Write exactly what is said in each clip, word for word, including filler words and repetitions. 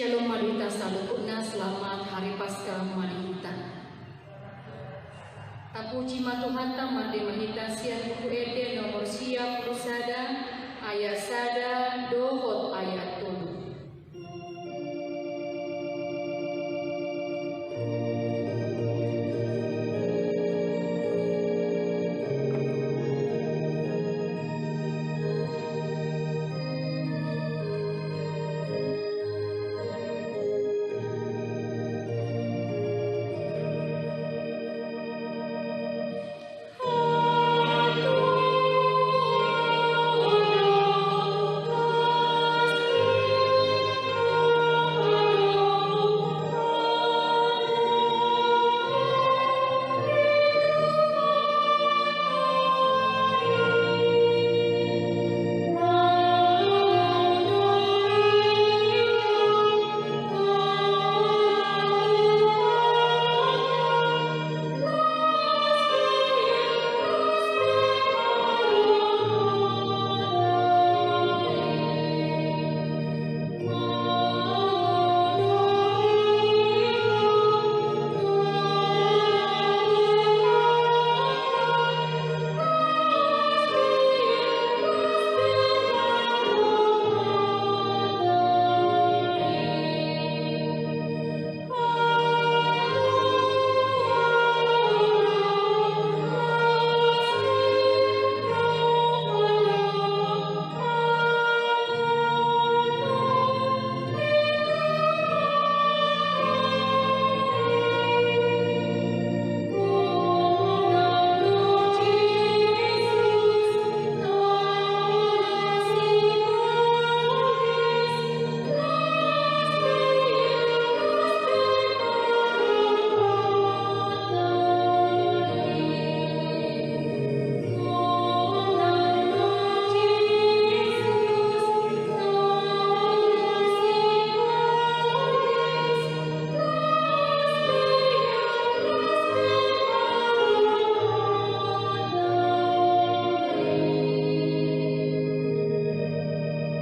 Syalom ma di hita saluhutna, selamat Hari Paskah ma di hita. Tapuji ma Tuhanta, marende ma hita sian Buku Ende nomor sia pulu sada, ayat sada dohot ayat tolu.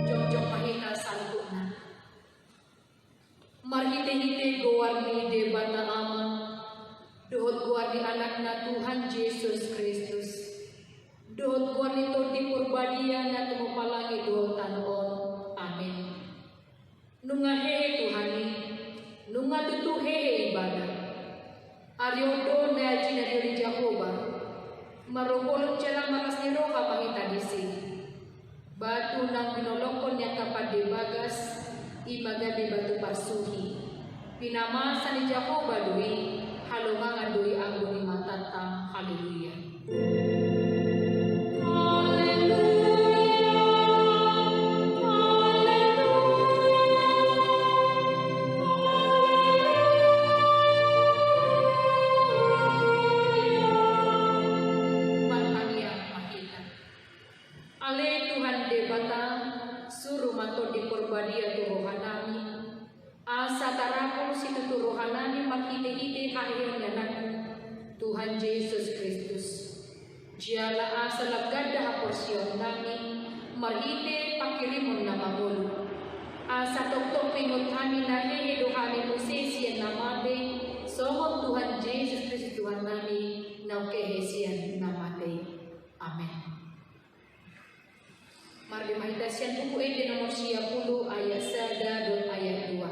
Jongjong ma hita saluhutna. Marhitehite goar ni Debata Ama, dohot goar ni Anakna Tuhan Jesus Kristus, dohot goar ni Tondi Porbadia na tumompa langit dohot tano on. Amen. Nunga hehe Tuhan i, nunga tutu hehe ibana. Ari on do na jinadihon ni Jahowa, marombohon jala marlas ni roha ma hita disi. Batu naung binolongkon ni angka pande bagas, i ma gabe batu parsuhi. Pinamasa ni Jahowa do i, halongangan do i anggo di matanta. Haleluya. Haleluya, haleluya, haleluya. Martangiang ma hita. Ale Tuhan Debata, suru ma Tondi Porbadia tu rohanami, asa tarapul situtu rohanami marhitehite haheheon ni Anakmu, Tuhan Jesus Kristus. Jala asa lam ganda haporseaonnami marhite panghirimon na mangolu. Asa tongtong huingot hami na hehe do hami muse sian na mate, songon Tuhan Jesus Kristus Tuhannami, naung hehe sian na mate. Amen. Marende ma hita sian Buku Ende nomor sia pulu ayat sada dohot ayat dua.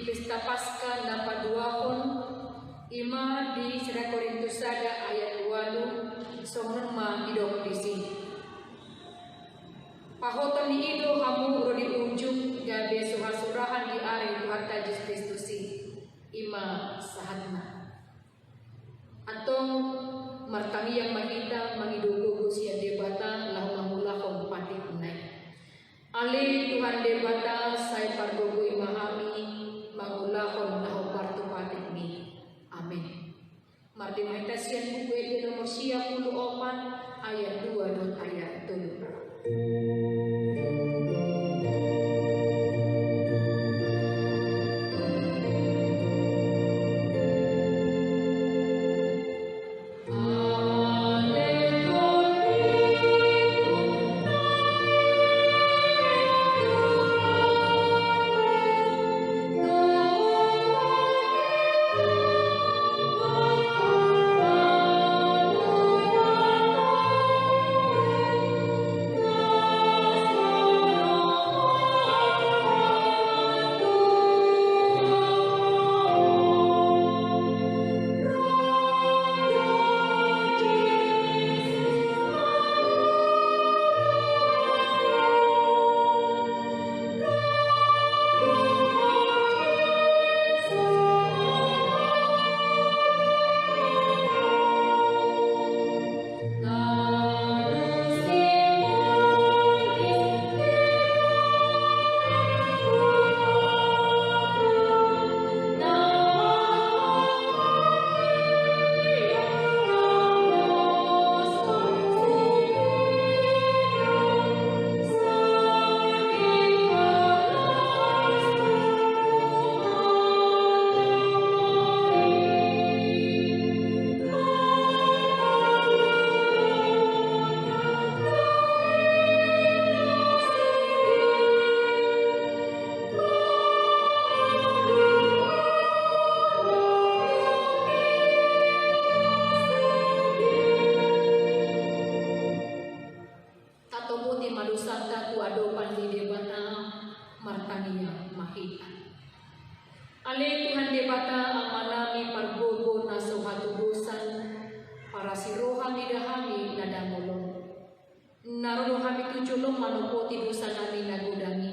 Pesta Paskah na paduahon, i ma di sada Korintus sada ayat ualu, songon on ma didok disi. Pahoton ni i do hamu ro di ujung gabe so hasurahan di ari ni Tuhanta Jesus Kristus i, i ma sahatna. Antong martangiang ma hita mangido gogo sian Debata laho mangulahon patikna i. Ale Tuhan Debata, sai pargogoi ma hami mangulahon na hombar tu patikmi. Amen. Marende ma hita sian Buku Ende nomor sia pulu opat, ayat dua dohot ayat tolu. Tatopoti ma dosanta tu adopan ni Debata, martangiang ma hita. Ale Tuhan Debata, Amanami pargogo na so hatudosan, parasi roha mida hami na dangol on. Na ro do hami tu jolom manopoti dosanami na godang i.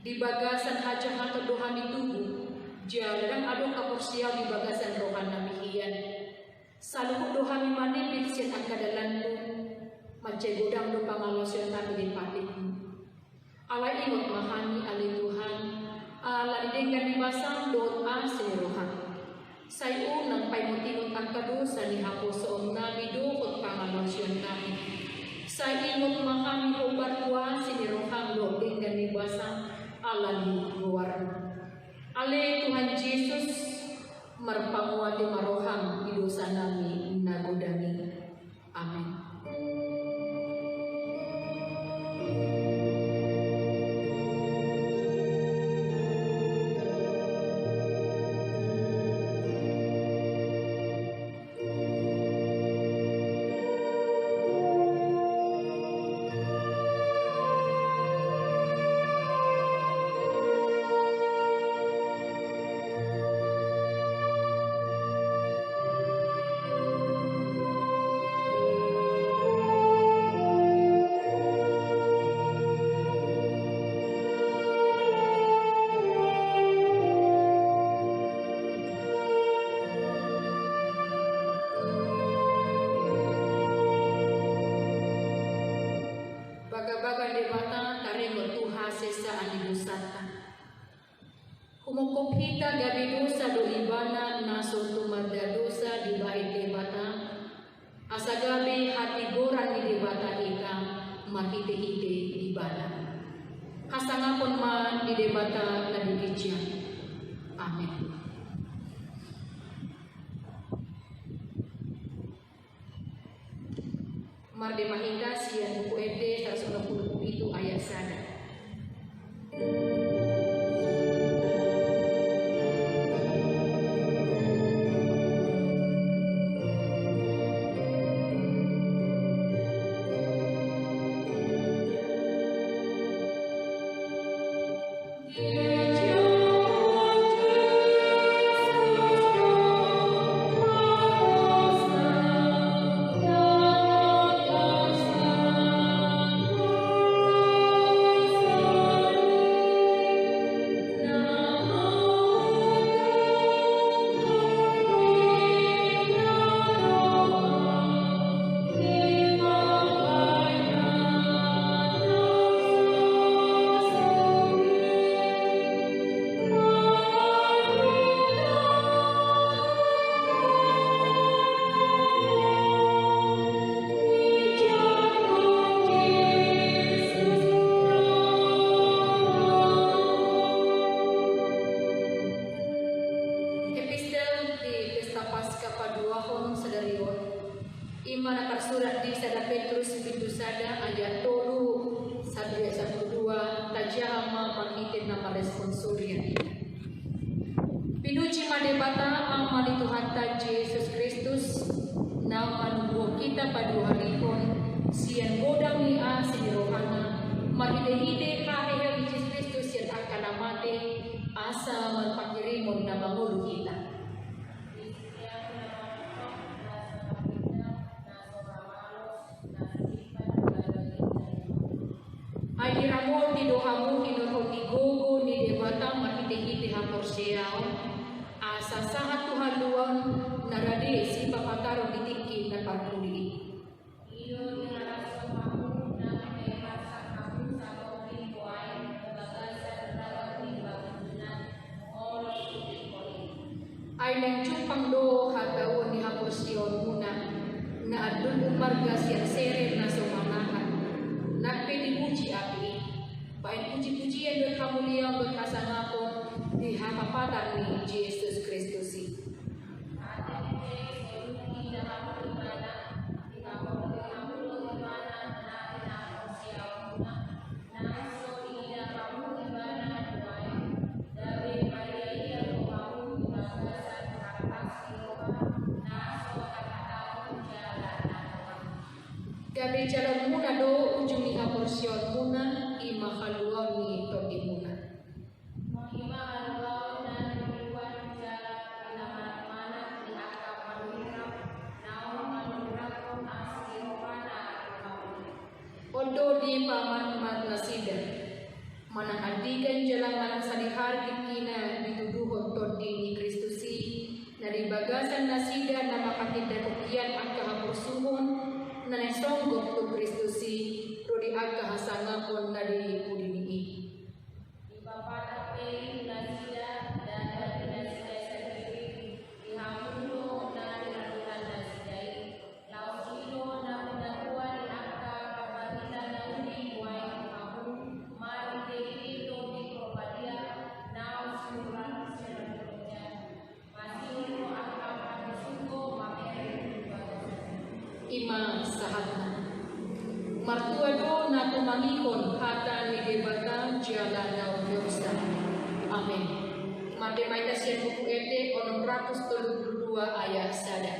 Di bagasan hajahaton do hami tubu, jala ndang adong haporseaon di bagasan rohanami hian. Saluhut do hami manepet sian angka dalanmu, mansai godang do pangalaosionnami di patikmu. Alai ingot ma hami ale Tuhan, ala di denggan ni basam dohot asi ni roham. Sai unang paingotingot angka dosa ni haposoonnami dohot pangalaosionnami. Sai ingot ma hami hombar tu asi ni roham dohot denggan ni basam ala ni goarmu. Ale Tuhan Jesus, marpanguati ma roham di dosanami na godang i. Amen. Bagabaga Debata taringot tu hasesaan ni dosanta. Humongkop hita gabe dosa do ibana na so tumanda dosa dibahen Debata, asa gabe hatigoran ni Debata hita marhitehite ibana. Hasangapon ma di Debata na di ginjang. Amen. Marende ma hita sian Buku Ende saratus onom pulu pitu ayat sada. Mana tarsurat di sada Petrus bindu sada ayat tolu sahat tu ayat sampulu dua, tajaha ma marhite na marresponsori. Pinuji ma Debata Ama ni Tuhanta Jesus Kristus, na manubuhon hita paduahalihon sian godang ni asi ni rohana, marhitehite haheheon ni Jesus Kristus sian angka na mate, asa marpanghirimon na mangolu hita. Ai diramoti do hamu hinorhon ni gogo ni Debata marhitehite haporseaon, asa sahat tu haluaon na rade sipapataron di tingki na parpudi i. I do dihalas hamu na manghatai hamu sahali nuaeng di bagasan ragam ni pangunjunan. Ai naeng jumpang do hataon ni haporseaonmuna, na andul umarga sian sere na so manahan, nang pe dipuji api i. Bahen pujipujian dohot hamuliaon dohot hasangapon di hapapatar ni Jesus Kristus i. Gabe jaloonmuna do ujung ni haporseaonmuna, i ma haluaon ni tondimuna. On do dipamatmatnasida. Manang andigan jala manang sadihari tingkina dituduhon Tondi ni Kristus i, na di bagasan nasida na manghatindangkon hian angka haporsuhon na naeng songgop tu Kristus i, ro di angka hasangapon na di pudini i. Dipapatar pe i tu nasida, dan bani nasida sandiri, di hamu do na niradotan nasida i. Laos i do na hundangkon i angka parbarita na uli nuaeng tu hamu, marhitehite Tondi Porbadia, naung sinurat sian Raja. I ma sahatna. Martua do na tumangihon hata ni Debata jala na umpeopsa. Amen. Marende ma hita sian Buku Ende onom ratus tolu pulu dua ayat sada.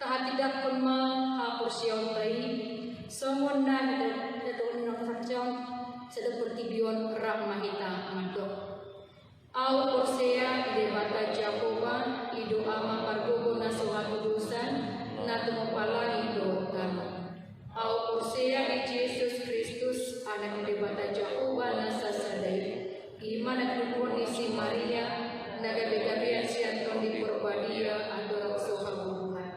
Tahatindangkon ma haporseaonta i, songon na nidok ni natorasna, sada portibi on rap ma hita mandok. Ahu porsea di Debata Jahowa, i do Ama pargogo na so hatudosan, na tumompa langit dohot tano. Ahu porsea di Jesus Kristus, Anak ni Debata Jahowa na sasada i, i ma na tinubuhon ni si Maria, na gabegabean sian Tondi Porbadia andorang so habubuhan.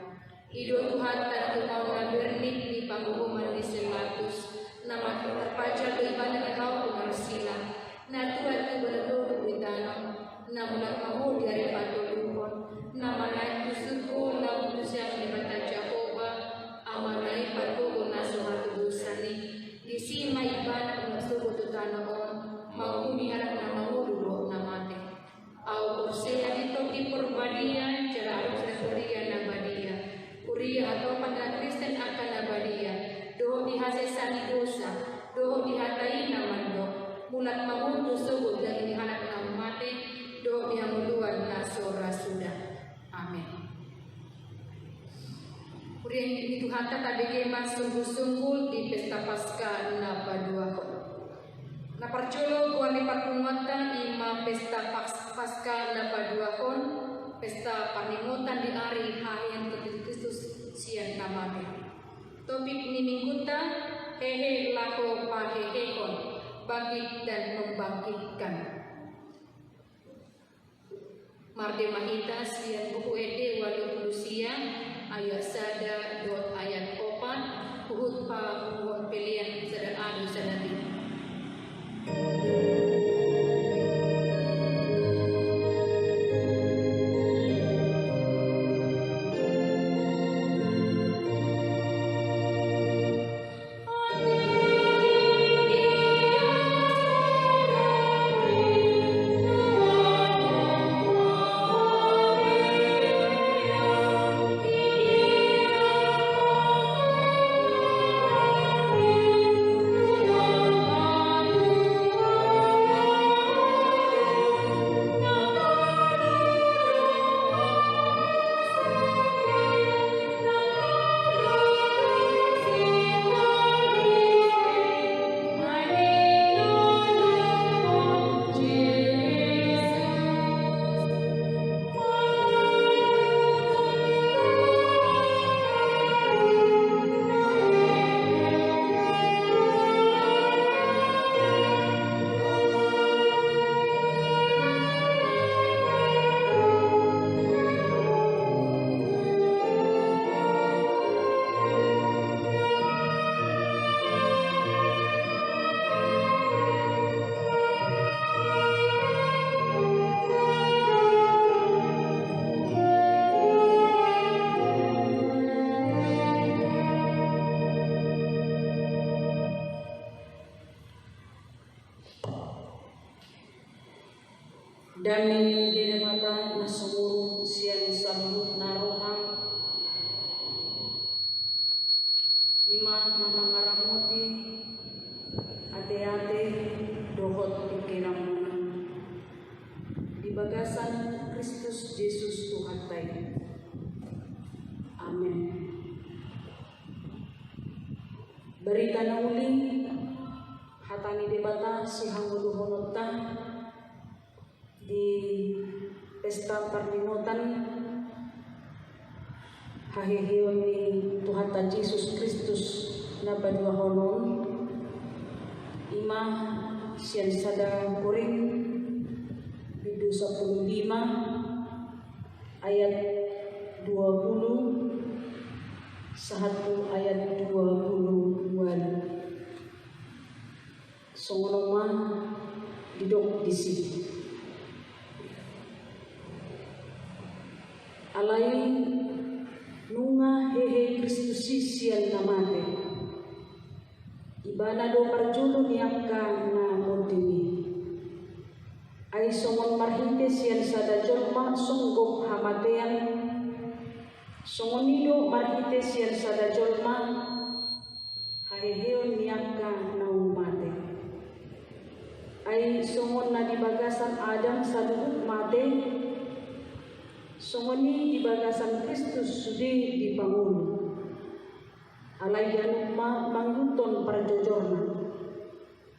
I do Tuhanta na tumaon na bernit di panguhuman ni si Pilatus, na marhite tarpajal do Ibana di hau tu marsila, na tuat tu badan dolok di tano, na mulak ma di ari patoluhon, na manaek tu surgo, na umpeopsa di Debata Jahowa, Amana i pargogo na so hatudosan i, disi ma Ibana mulak sogot tu tano on, manguhumi halak na mangolu dohot na mate. Ahu porsea di Tondi Porbadia, Di Tuhanta tabege ma sungkun-sungkun di pesta Paska na paduahon. Na parjolo goar ni parpunguanta i ma pesta Pas-, Paska na paduahon, pesta parningotan di ari haheheon Kristus sian na mate. Topik ni minggunta, hehe laho pahehehon, bangkit dan membangkitkan. Marende ma hita sian Buku Ende ualu pulu sia, ayat sada dohot ayat opat, huhut papunguhon pelean sada alu sada lima. Dame ni Debata na sumurung sian saluhutna roha, i ma na mangaramoti ateate dohot pingkiranmuna di bagasan Kristus Jesus Tuhanta i. Amen. Barita na uli, hata ni Debata sihangoluhononta di pesta parningotan haheheon ni Tuhanta Jesus Kristus na paduahon on, i ma sian sada Korint bindu sampulu lima ayat dua pulu sahat tu ayat dua pulu ualu. Songon on ma didok disi. Alai nunga hehe Kristus i sian na mate. Ibana do parjolo ni angka na monding i. Ai songon marhite sian sada jolma songgop hamatean, songon i do marhite sian sada jolma haheheon ni angka naung mate. Ai songon na di bagasan Adam saluhut mate, songon i di bagasan Kristus sude dipangolu. Alai ganup ma mangihuthon parjojorna.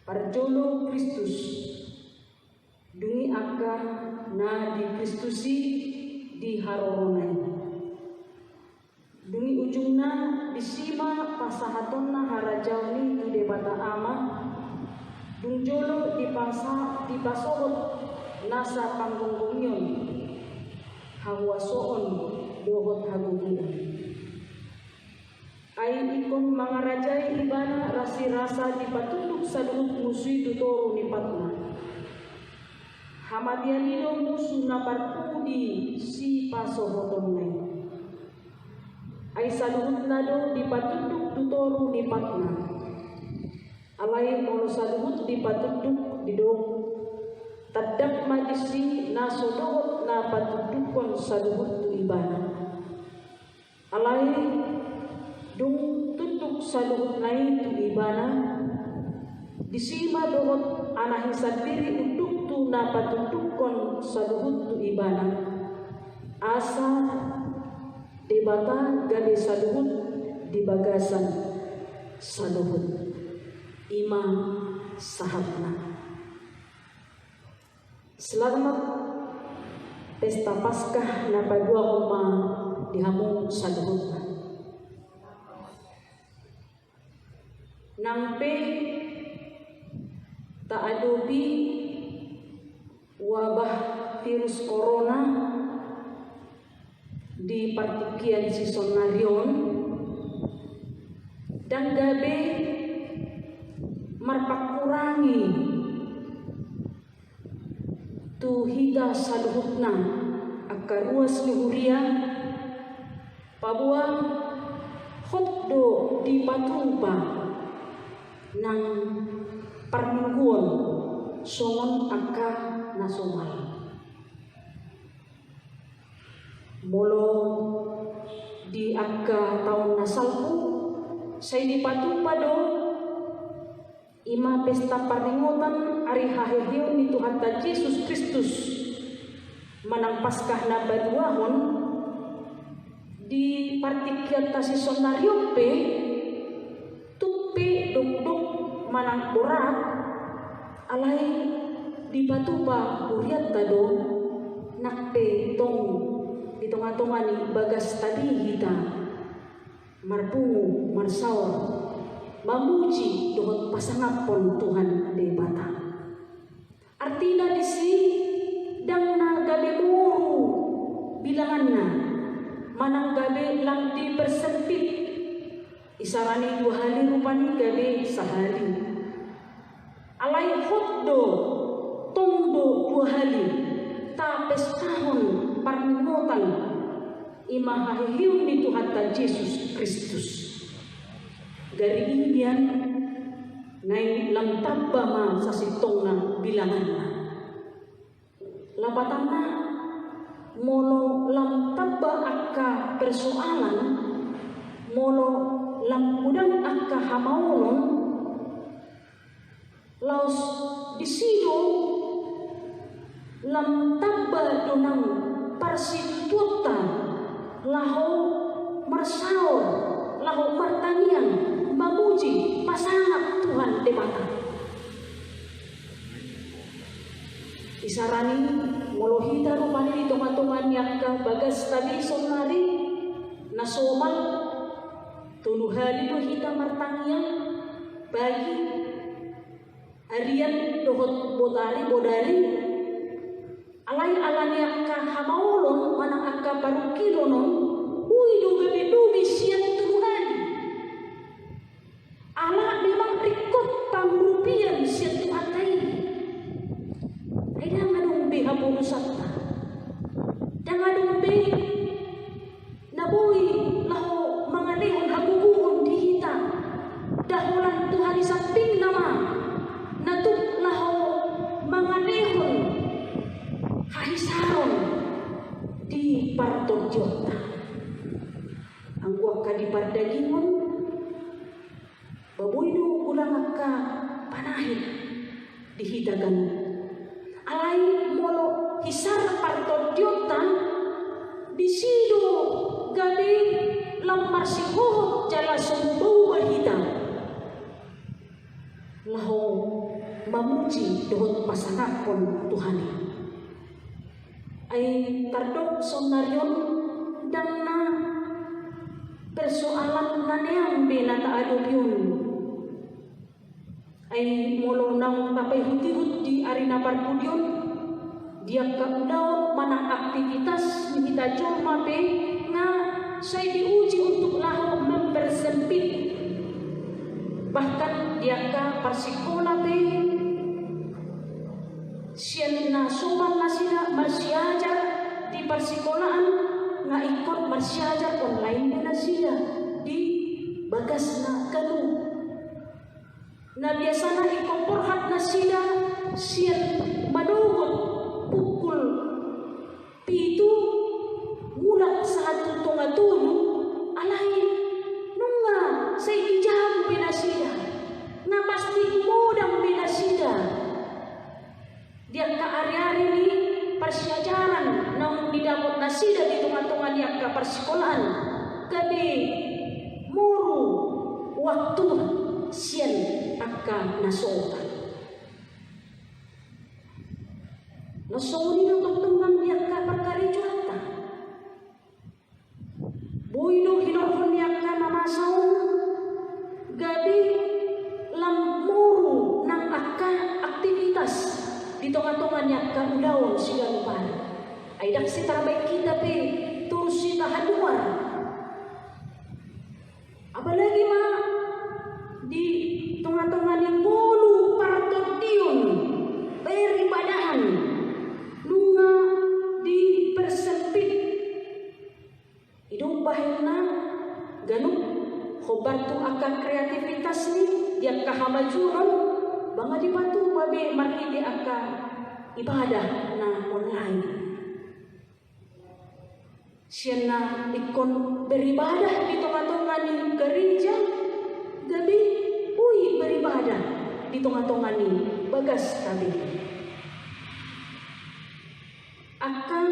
Parjolo Kristus, dung i angka na di Kristus i di harorona i. Dung i ujungna disi ma pasahatonna harajaon i tu Debata Ama, dung jolo dipasa-, dipasohot nasa panggonggongion, hahuasoon dohot hagogoon. Ai ingkon mangarajai ibana rasirasa dipatunduk saluhut musu i tu toru ni patna. Hamatean i do musu na parpudi sipasohotonna i. Ai saluhutna do dipatunduk tu toru ni patna. Alai molo saluhut dipatunduk didok, tandap ma disi na so dohot na patundukkon saluhut tu ibana. Alai dung tunduk saluhutna i tu ibana, disi ma dohot Anak i sandiri unduk tu na patundukkon saluhut tu ibana. Asa Debata gabe saluhut di bagasan saluhut. I ma sahatna. Selamat Pesta Paskah na paduahon ma di hamu saluhutna. Nang pe taadopi wabah virus corona di partingkian sisonari on, ndang gabe marpangkurangi tu hita saluhutna angka ruas ni huria, paboa hot do dipatupa nang parmingguon songon angka na somal. Molo di angka taon na salpu, sai dipatupa do i ma pesta parningotan ari haheheon ni Tuhanta Jesus Kristus manang Paskah na paduahon. Di partingkianta sisonari on pe, tung pe dokdok manang borat, alai dipatupa hurianta do nang pe tong di tongatonga ni bagasta be hita marpungu, marsaor, mamuji dohot pasangaphon Tuhan Debata. Artina disi ndang na gabe boru bilanganna, manang gabe lam dipersempit. Isarani dua hali rupani gabe sahali. Alai hot do, tong do dua hali tapestahon parningotan i ma haheheon ni Tuhanta Jesus Kristus. Gari i nian, naeng lam tamba ma sasintongna bilanganna. Lapatanna, molo lam tamba angka persoalan, molo lam godang angka hamaolon, laos disi do lam tamba do nang parsitutuonta laho marsaor, laho martangiang, mamuji, pasangap Tuhan Debata. Isarani molo hita rupani di tongatonga ni angka bagasta be sonnari na somal, tolu hali do hita martangiang, pagi, arian dohot botari, bodari. Alai ala ni angka hamaolon manang angka parungkilon on, boi do gabe domi sian tolu hali. Ala memang ringkot pangurupion sian Tuhanta i. Ai ndang adong be haporusanta. Ndang adong be na boi laho mangalehon hagogoon di hita, nda holan tu harisampingna ma na tuk laho mangalehon hahisaron di partondionta. Anggo angka di pardagingon, ba boi do godang angka panahit di hita ganup. Alai molo hisar partondionta, disi do gabe lam marsihohot jala so mubauba hita laho mamuji dohot pasangaphon Tuhan i. Ai tardok sonnari on ndang na persoalan na neang be na taadopi on. Ai molo naung tapaihutihut di ari na parpudi on, di angka ulaon manang aktivitas ni hita jolma pe nga sai diuji untuk laho mempersempit. Bahkan di angka parsikola pe, sian na somal nasida marsiajar di parsikolaan, nga ingkon marsiajar online be nasida di bagasna ganup. Na biasana ingkon borhat nasida sian manogot pukul pitu, mulak sahat tu tonga tolu, alai nunga sai di jabu be nasida, nga pasti modang be nasida. Di angka ariari ni parsiajaran naung didapot nasida di tongatonga ni angka parsikolaan, gabe moru waktu sian angka na sogot. Na songon i do tontunan di angka parkarejoanta. Boi do hinorhon ni angka na masa on gabe lam moru nang angka aktivitas di tongatonga ni angka ulaon siganup ari. Ai ndang sitarbaen hita pe torus hita haluar. Apalagi ma di tongatonga ni ngolu partondion, peribadahan, nunga dipersempit. I do umbahen na ganup hombar tu angka kreativitas ni di angka hamajuon on, ba nga dipatupa be marhite angka ibadah na online. Sian na ingkon beribadah di tongatonga ni gareja, gabe boi beribadah di tongatonga ni bagasta be. Angka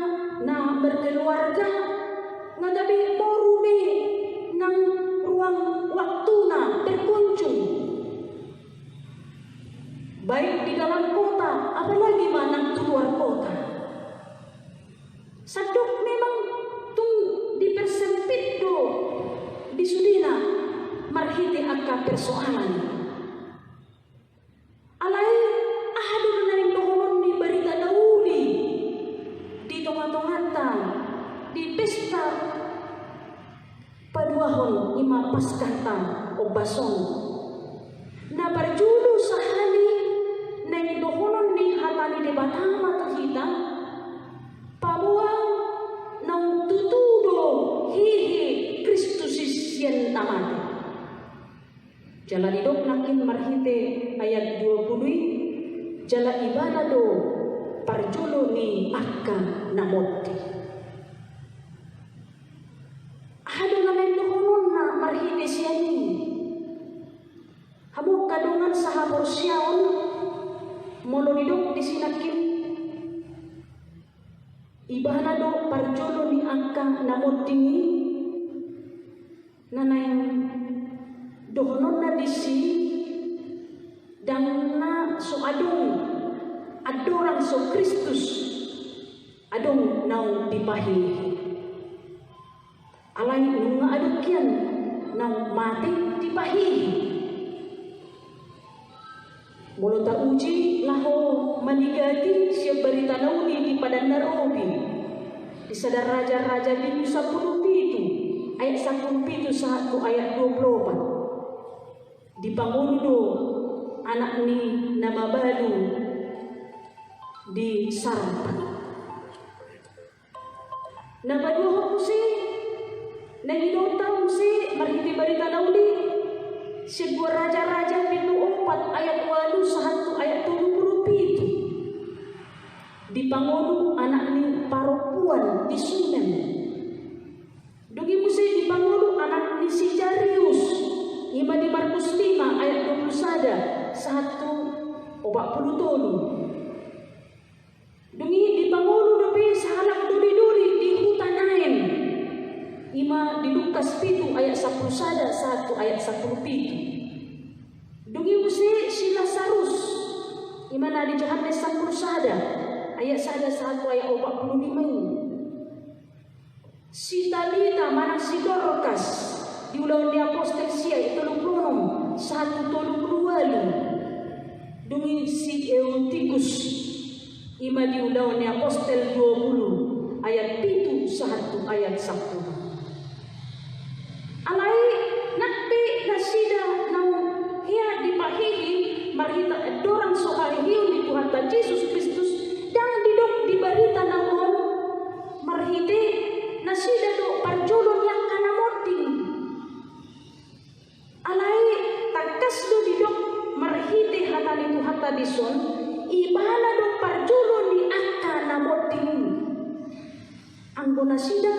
na berkeluarga nga gabe moru be nang ruang waktuna berkunjung, baik di dalam kota apalagi ma nang tu luar kota. Sandok memang tung dipersempit do di sudena marhite angka persoalan. Alai aha do na naeng dohonon ni barita na uli di tongatonganta di pesta paduahon i ma Paskahta ombas on? Na parjolo sahali naeng dohonon ni hata ni Debata ma tu hita, paboa naung tutu do hehe Kristus i sian na mate. Jala didok nangkin marhite ayat dua pulu i, jala ibana do parjolo ni angka na monding. Aha do na naeng dohononna marhite sian i? Hamu angka dongan sahaporseaon, molo didok disi nangkin ibana do parjolo ni angka na monding i, na naeng dohononna disi ndang na so adong andorang so Kristus adong naung dipahehe. Alai nunga adong hian naung mate dipahehe. Molo tauji laho manigati sian barita na uli di Padan na Robi, di sada Raja-raja bindu sampulu pitu ayat sampulu pitu sahat tu ayat dua pulu opat. Dipangolu do anak ni na mabalu di Sarpat. Na paduahon muse, na nidokta muse marhite barita na uli sian dua Raja-raja bindu opat ayat ualu sahat tu ayat tolu pulu pitu. Dipangolu anak ni parompuan di Sunem. Dung i muse dipangolu anak ni si Jairus, i ma di Markus lima ayat dua pulu sada sahat tu opat pulu tolu. Dung i dipangolu dope sahalak doli-doli di huta Nain, i ma di Lukas pitu ayat sampulu sada sahat tu ayat sampulu pitu. Dung i muse si Lasarus, i ma na di Johannes sampulu sada ayat sada sahat tu ayat opat pulu lima i. Si Tabita manang si Dorkas, di Ulaon ni Apostel sia ayat tolu pulu onom sahat tu tolu pulu ualu. Dung i si Eutikus, i ma di Ulaon ni Apostel dua pulu ayat pitu sahat tu ayat sampulu. Alai nang pe nasida naung hea dipahehe marhite andorang so haheheon ni Tuhanta Jesus Kristus, ndang didok di barita na uli on marhite nasida do parjolo ni angka na monding. Alai tangkas do didok marhite hata ni Tuhanta dison, ibana do parjolo ni angka na monding. Anggo nasida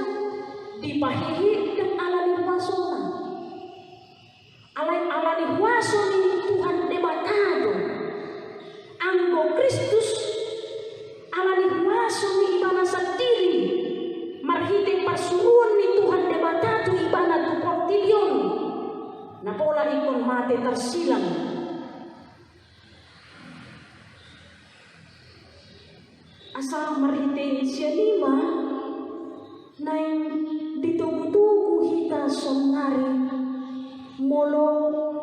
dipahehe ndang ala ni huasona. Alai ala ni huaso ni Tuhan Debata do. Anggo Kristus, ala ni huaso ni ibana sandiri, marhite parsuruon ni Tuhan Debata tu ibana tarsilang. Asa marhite sian i ma naeng ditogutogu hita saonnari, molo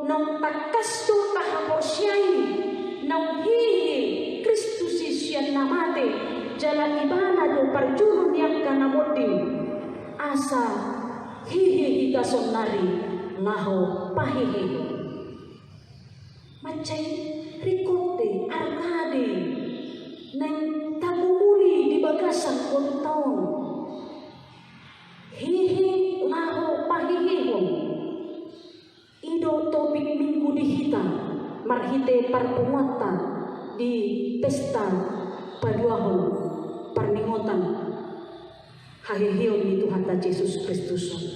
naung tangkas do tahaporseai naung hehe Kristus i sian na mate, jala ibana do parjolo ni angka na monding, asa hehe hita saonnari laho pahehehon. Mansai ringkot do, arga do naeng tagumuli di bagasan ngolunta on. Hehe laho pahehehon. I do topik Minggu di hita marhite parpunguanta di pesta paduahon parningotan haheheon ni Tuhanta Jesus Kristus on.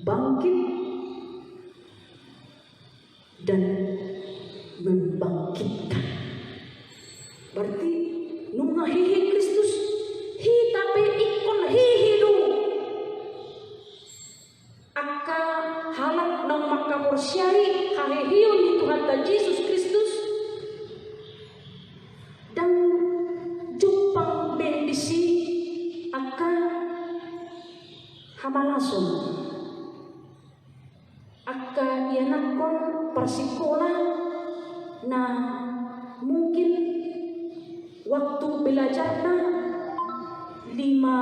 Bangkit dan membangkitkan. Berarti nunga hehe Kristus, hita pe ingkon hehe do. Angka halak naung mangkaporseai haheheon ni Tuhanta Jesus Kristus, ndang jumpang be disi angka hamalason. Angka ianakhon parsikola na mungkin waktu belajarna lima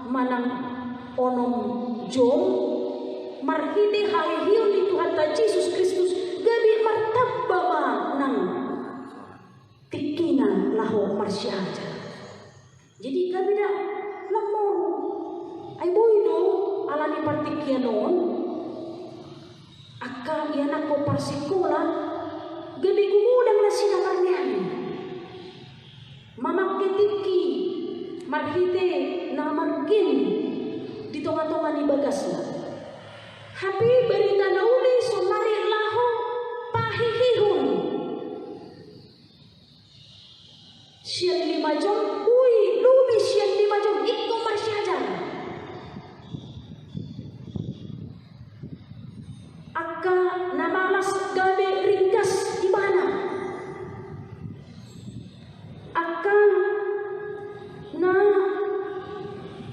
manang onom jom, marhite haheheon ni Tuhanta Jesus Kristus gabe martamba ma nang tingkina laho marsiajar. Jadi gabe da lam moru. Ai boi do ala ni partingkian on angka ianakhon parsikola gabe gumodang nasida marniani mamangke tingki marhite na margin di tongatonga ni bagasna. Hape barita na uli saonnari laho pahehehon. Sian lima jom, ui, lobi sian lima jom ingkon marsiajar. Angka na malas gabe ringgas ibana. Angka na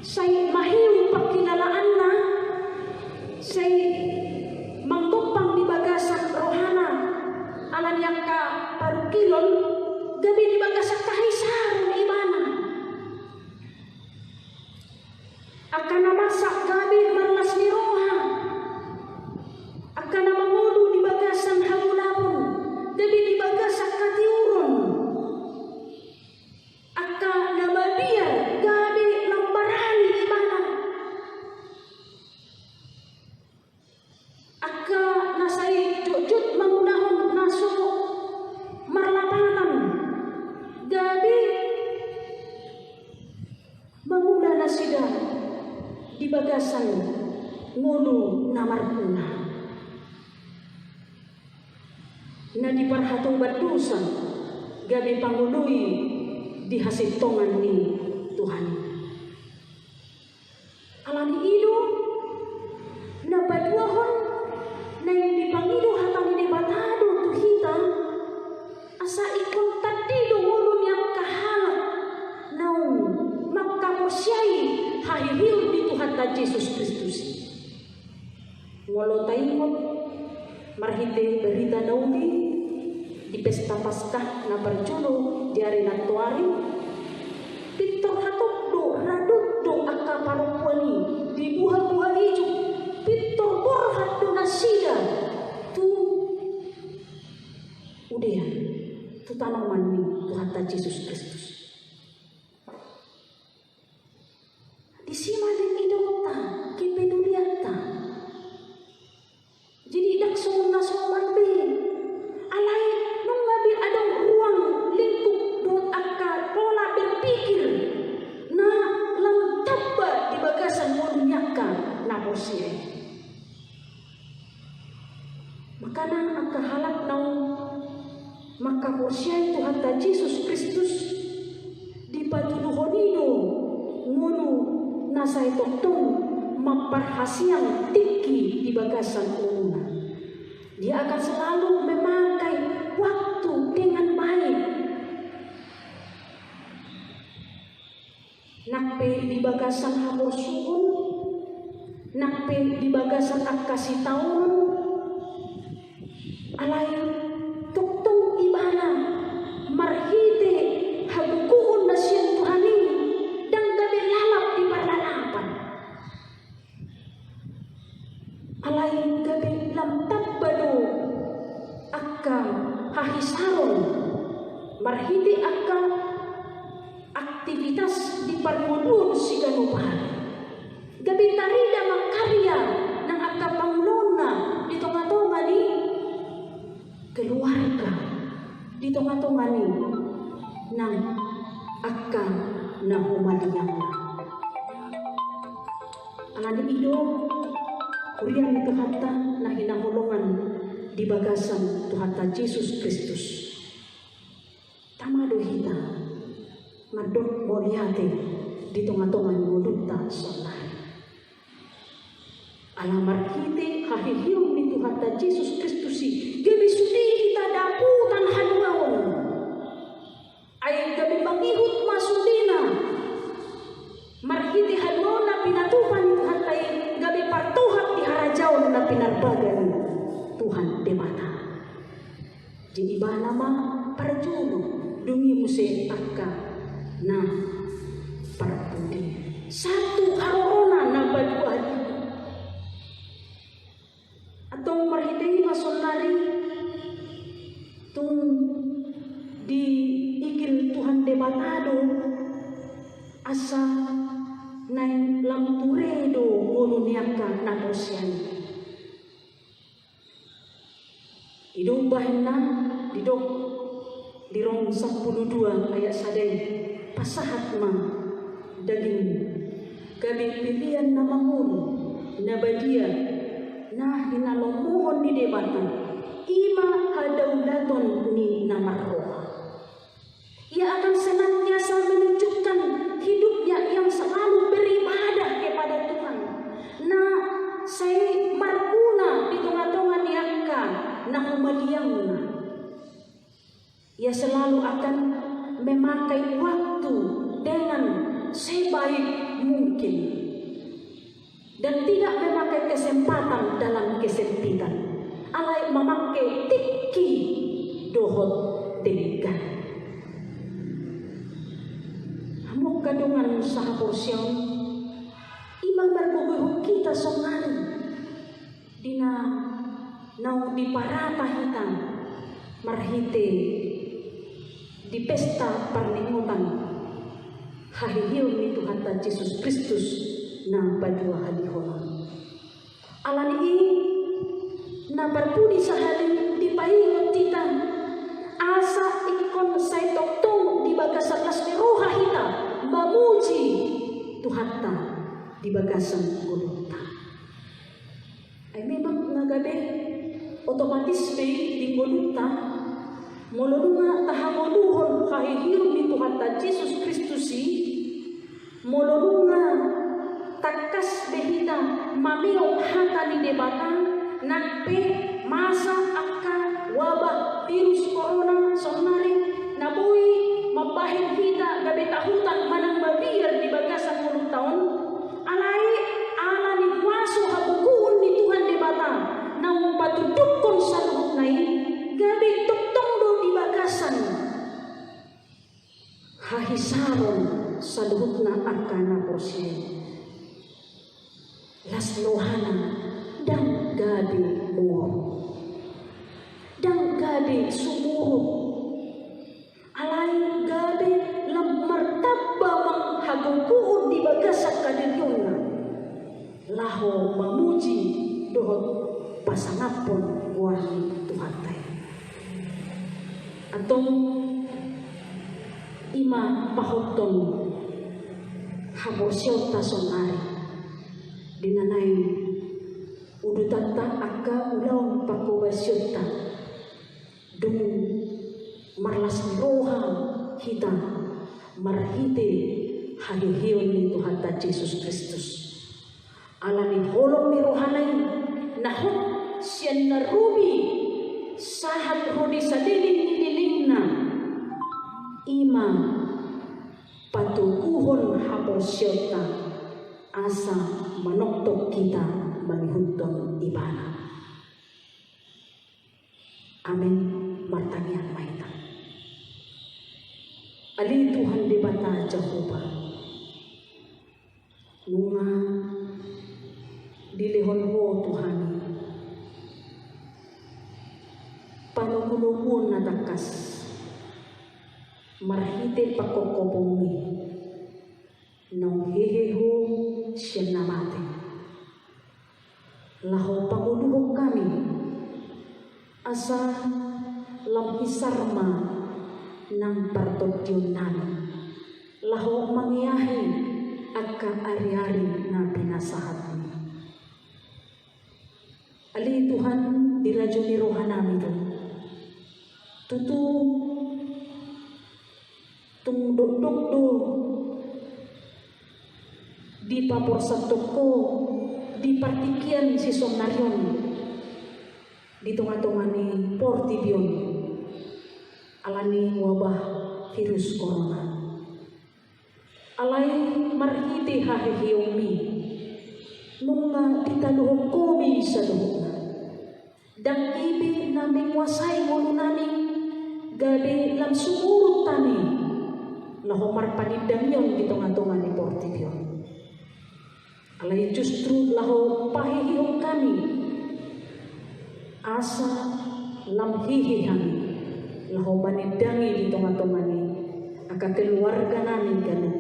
sai mahiu pangkilalaanna, sai manggompang di bagasan rohana ala ni angka parungkilon, gabe di bagasan hahisaron ibana. Angka na marsak gabe marlas ni roha. Angka na mangolu di bagasan hagolapon, gabe di bagasan hatiuron. Angka na mabiar gabe lam barani ibana. Angka na sai jotjot mangulahon na so marlapatan gabe mangula nasida di bagasan ngolu na marguna. Na di parhatoban dosa gabe pangoloi di hasintongan ni Tuhan. Ala ni i do na paduahon naeng dipangido hata ni Debata do tu hita, asa ingkon tandi do ngolu ni angka halak naung mangkaporseai haheheon ni Tuhanta Jesus Kristus i. Molo taingot marhite barita na uli di pesta Paskah na parjolo di ari na toari, pintor hatop do, radot do angka parompuan i di buhabuha ijuk, pintor borhat do nasida tu udean, tu tanoman ni Tuhanta Jesus Kristus. Disi ma didok idaonta kepedulianta. Jadi ndang songon na somal be. Alai nunga be adong ruang lingkup dohot angka pola berpikir na lam tamba di bagasan ngolu ni angka na porsea i. Makana angka halak naung mangkaporseai Tuhanta Jesus Kristus dipatuduhon i do ngolu na sai tongtong mamparhasiang tingki di bagasan ngoluna. Dia akan selalu memakai waktu dengan baik. Nang pe di bagasan haporsuhon, nang pe di bagasan angka sitaonon, alai tongtong ibana marhite hagogoon na sian Tuhan i ndang gabe lalap di parlalapan. Alai gabe lam tamba do angka hahisaron marhite angka aktivitas di parngoluon siganup ari. Gabe tarida ma karya nang angka panguloonna di tongatonga ni keluarga, di tongatonga ni nang angka na humaliangna. Alani i do, huria ni Tuhanta na hinaholongan di bagasan Tuhanta Jesus Kristus, tama do hita mandok mauliate di tongatonga ni ngolunta sonari. Ala marhite haheheon ni Tuhanta Jesus Kristus i, gabe sude hita dapotan haluaon. Ai gabe mangihut ma sudena marhite haluaon na pinatupa ni Tuhanta i, gabe partohap di harajaon na pinarbaga ni Tuhan Debata. Jadi ibana ma parjolo, dung i muse angka na parpudi. Satu harorona na paduahali. Antong marhite i ma sonari tung diigil Tuhan Debata do asa naeng lam ture do ngolu ni angka na porsea i. I do umbahen na didok di Rom sampulu dua ayat sada i, pasahat ma dagingmu gabe pilihan na mangolu, na badia, na hinalomohon ni Debata, i ma hadaulaton ni na marroha. Ia akan senantiasa menunjukkan hidupnya yang selalu beribadah kepada Tuhan, na sai marguna di tongatonga ni angka na humaliangna. Ia selalu akan memakai waktu dengan sebaik mungkin dan tidak memakai kesempatan dalam kesempitan. Alai mamangke tingki dohot denggan. Hamu angka dongan sahaporseaon, i ma margogoihon hita sonari di na naung diparata hita marhite di pesta parningotan haheheon ni Tuhanta Jesus Kristus na paduahalihon on. Alani i na parpudi sahali dipaingot hita asa ingkon sai tongtong di bagasan las ni roha hita mamuji Tuhanta di bagasan ngolunta. Ai memang na gabe otomatis be di ngolunta, molo nunga tahangoluhon haheheon ni Tuhanta Jesus Kristus i, molo nunga tangkas be hita mameop hata ni Debata, nang pe masa angka wabah virus corona sonari na boi mambahen hita gabe tahutan manang mabiar di bagasan ngolunta on, alai ala ni huaso hagogoon ni Tuhan Debata naung patundukkon saluhutna i, gabe tongtong do di bagasan hahisaron saluhutna angka na porsea i. Las rohana ndang gabe moru, ndang gabe sumurut. Alai gabe lam martamba ma hagogoon di bagasan hadirionna laho mamuji dohot pasangaphon goar ni Tuhanta i. Antong i ma pahothon haporseaonta sonari di na naeng udutanta angka ulaon pangkobasionta. Dung marlas ni roha hita marhite haheheon ni Tuhanta Jesus Kristus. Ala ni holong ni rohana i na hot sian na robi sahat ro di saleleng ni lelengna, i ma patoguhon haporseaonta asa manongtong hita mangihuthon Ibana. Amen. Martangiang ma hita. Ale Tuhan Debata Jahowa, nunga dilehon Ho tu hami panogunoguon na tangkas marhite pangkopkopon-Mi naung hehe Ho sian na mate, laho pangoluhon hami asa lam hisar ma nang partondionnami laho mangeahi angka ariari na pinasahat-Mi. Ale Tuhan, dirajumi rohanami do. Tutu tung dokdok do dipaporsanton Ho di partingkian sisonari on di tongatonga ni portibi on alani wabah virus corona. Alai marhite haheheon-Mi nunga ditaluhon Ho-Mi saluhutna. Ndang i be na menguasai ngolunami gabe lam sumurut hami laho marpanindangion di tongatonga ni portibi on. Alai justru laho pahehehon hami asa lam hehe hami laho manindangi di tongatonga ni angka keluarganami ganup.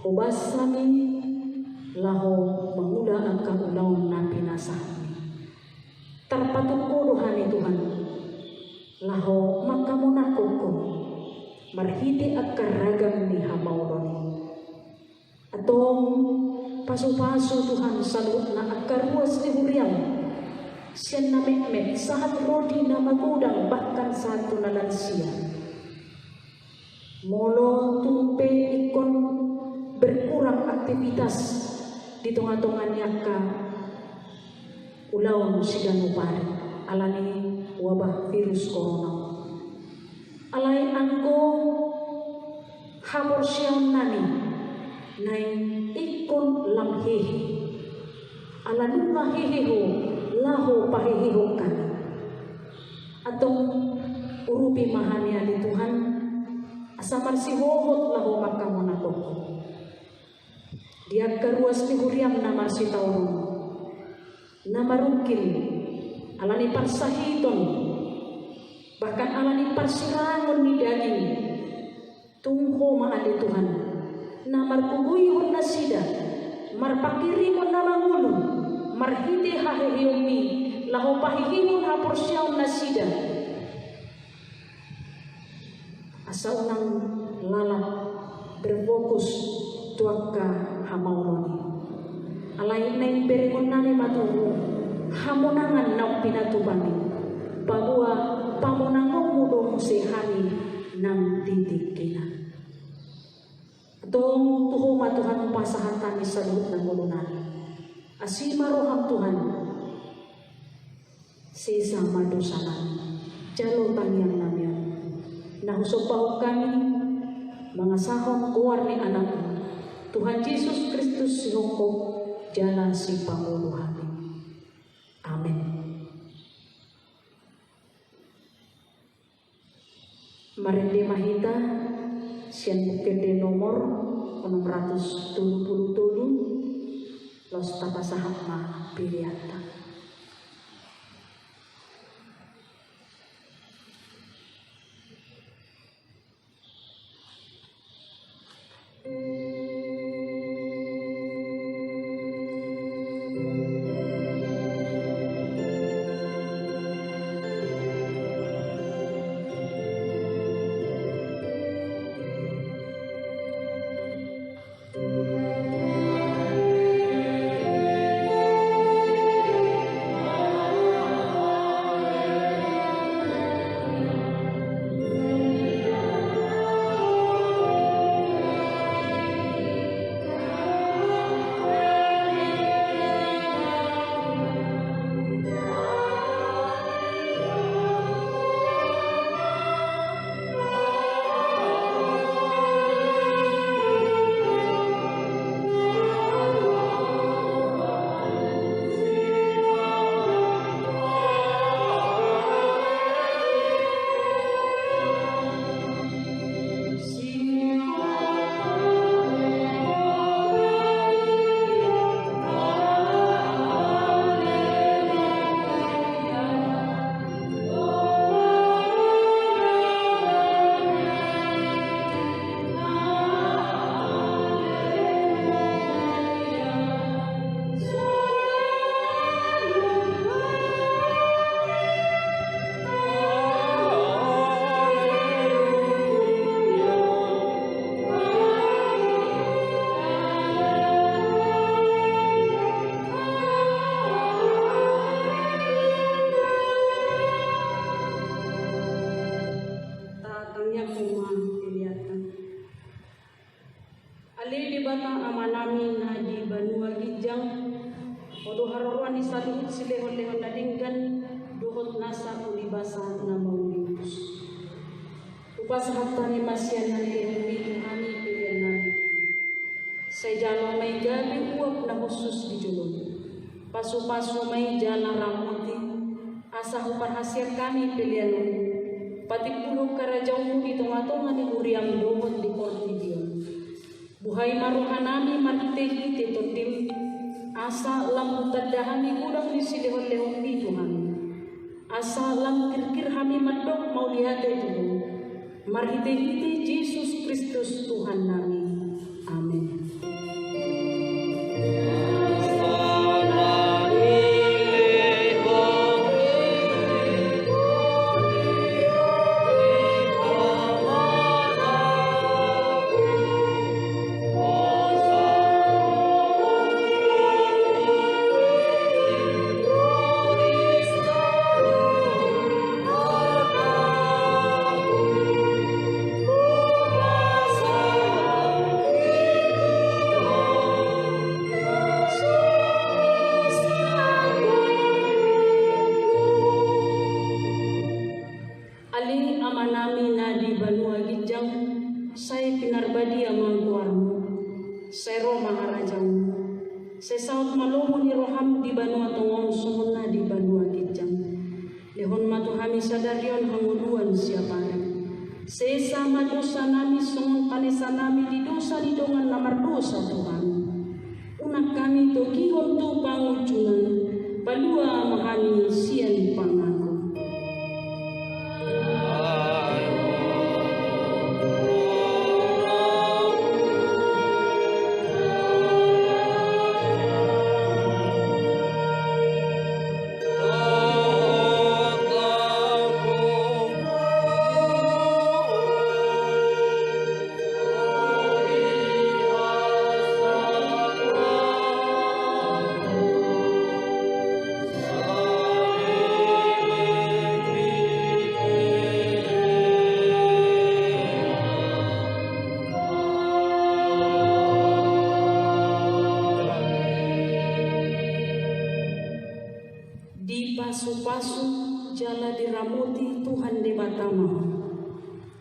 Hobas hami laho mangula angka ulaon na pinasahat-Mi. Tarpatuk Ho do hami Tuhan laho mangkamonangkon Ho marhite angka ragam ni hamaolon-Mi. Antong pasupasu Tuhan saluhutna angka ruas ni huriam, sian na metmet sahat ro di na magodang bahkan sahat tu na lansia. Molo tung pe ingkon berkurang aktivitas di tongatonga ni angka ulaon siganup ari alani wabah virus corona. Alai anggo haporseaonnami naeng ingkon lam hehe, ala nunga hehe Ho laho pahehehon hami. Antong urupi ma hami ale Tuhan, asa marsihohot laho mangkamonangkon Ho. Di angka ruas ni huriam na marsitaonon, na marungkil, alani parsahiton, bahkan alani parsirangon ni daging, tung Ho ma ale Tuhan, na margogoihon nasida, marpanghirimon na mangolu, marhite haheheon-Mi, laho pahehehon haporseaon nasida. Asa unang lalap berfokus tu angka hamaolon i. Alai naeng berengonnami ma tu Ho hamonangan naung pinatupa-Mi, paboa pamonangon-Mu do muse hami nang di tingkina. Antong tu Ho ma Tuhan pasahat hami saluhut na ngolunami. Asi ma roham Tuhan. Sesa ma dosanami. Jalo tangiangnami on. Na husombahon hami mangasahon goar ni Anakmu, Tuhan Jesus Kristus, sihongkop jala sipangolu hami. Amen. Marende ma hita sian Buku Ende nomor onom ratus tolu pulu tolu, laos tapasahat ma peleanta. Ho do haroroan ni saluhut silehonlehon na denggan dohot nasa ulibasa na mauliutus. Hupasahat hami ma sian na nilehonMi tu hami pelean nami. Sai jalo ma i gabe uap na hushus di jolom. Pasupasu ma i jala ramoti, asa huparhaseang hami pelean on patimbulhon harajaonMu di tongatonga ni huriaM dohot di portibi on. Buhai ma rohanami marhitehite TondiM, asa lam hutanda hami godang ni silehonlehonMi tu hami. Asa lam kirkir hami mandok mauliate tu Ho. Marhitehite Jesus Kristus Tuhannami. Amen. Ale Amanami na di banua ginjang, sai pinarbadia ma goarMu, sai ro ma harajaonMu, sai saut ma lomo ni rohaM di banua tonga on songon na di banua ginjang. Lehon ma tu hami sadari on hangoluan siapari. Sesa ma dosanami songon panesanami di dosa ni dongan na mardosa tu hami. Unang hami togihon tu pangunjunan, palua ma hami sian pangago. Dipasupasu jala diramoti Tuhan Debata ma ho.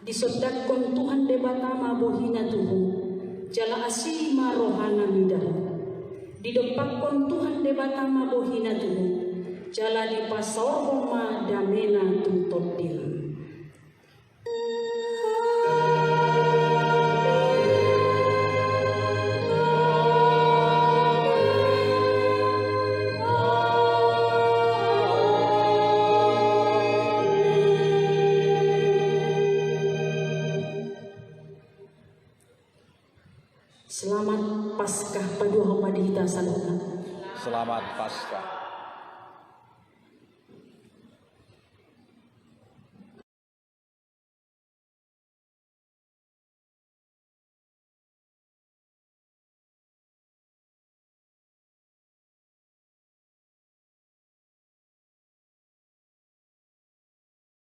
Disondangkon Tuhan Debata ma bohiNa tu ho, jala asi ma rohaNa mida ho. Didompakkon Tuhan Debata ma bohiNa tu ho, jala dipasaorhon ma dameNa tu tondim. Selamat Paskah, paduahon ma di hita saluhutna. Selamat Paskah.